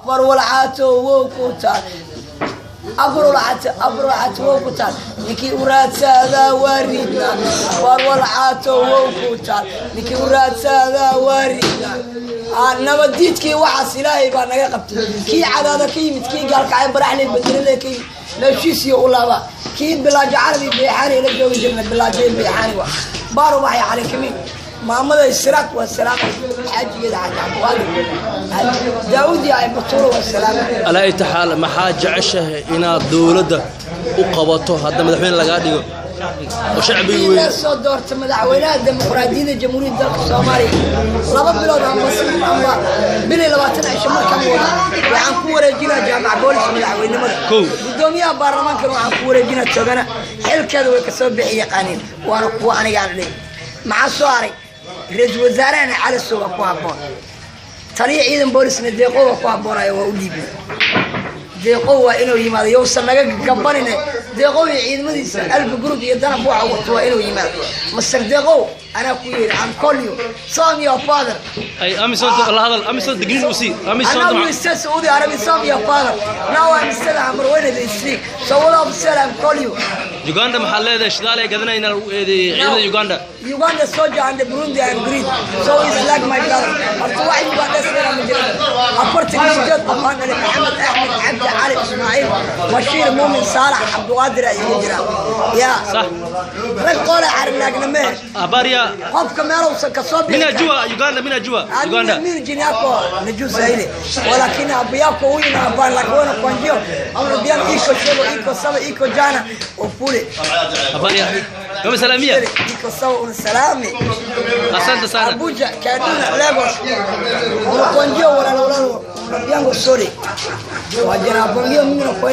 Afar walcaato wow ku taal, afar walcaato, afar walcaato wow ku taal, ninkii u raadsadaa waa ridnaa. Afar walcaato wow ku taal, ninkii u raadsadaa waa ridnaa. Nabadiidkii waxaas Ilaahay baa naga qabtay. Kii Cadaada ka yimid, kii Gaalkacay, Baraxley, Bedelele ka yimid, meeshiisiyo u laaba. Kii Bilaajo Carabi Beexaani la joogi jirna, Bilaajo Beexaani wa Baaro waxay cali kamid. Maamada Siraad waa salaamay, xaajigeeda Xaaji Cabdiqaadir Daawud iyo ay Batuulo waa salaamay. Alaa itaxaal, maxaa jeceshahay inaad dowladda u qabato hadda madaxweyne lagaa dhigo oo shacbiga haddii weyn la soo doorto madaxweynaha dimuqraadiyadda Jamhuuriyadda dalka Soomaaliya, 2 bilood amba bil iyo 20 cisho markaan wada, waxaan ku wareejinaa Jaamac Boolis madaxweynimada. Kow. Gudoomiyaha baarlamaankana waxaan ku wareejinaa Jogana. Xilkeeda way kasoo bixi yaqaaniin, waana kuwa anigaan dhig. Maxaa soo haray? Ra-iisul wasaarahana Cali Sow waa ku habboon. Taliya ciidan boolisna Deeqo waa ku habboonayo, waa u dhiibnay. Deeqow waa inuu yimaado, yowsan naga gabanine. Deeqow iyo ciidamadiisa Alfa Group iyo Danab waxa wato waa inuu yimaado. Master Deeqow, anaa ku yeeri, I'm call you some your father. Ay Amison la hadal, Amison digniin u sii Amison. Anaa we say Saudi Arabia some your father. Now I'm still Hamarweyne the street, so what I'm saying, I'm call you. Uganda maxaa leedahay? Shidaal ay gadanayna lagu eedeeyey ciidamada Uganda. Uganda soldier and the Burundi and Greek. So it's like my brother. Horta wax Uganda isla ma jiraan. 48 qof aan dhalay: Maxamed, Axmed, Cabdi, Cali, Ismaaciil, Bashiir, Muumin, Saalax, Cabdiqaadir ay igu jiraan. Ya. Sax. Rag qola carinaagna. Abaria. Qofka meeluusan ka soo bixi. Mina jua Uganda, mina jua Uganda. Mimi jina yako najua Swahili. Walakini abu yako huyu na abana lakini kwa njio amrudiana iko shego iko sawa iko jana upule. Abaria kama salamia. Iko sawa unasalami. Asante sana. Abuja, Kaduna, Lagos. Unakuwa njio wala wala unapiango sorry. Wajana pangio mimi na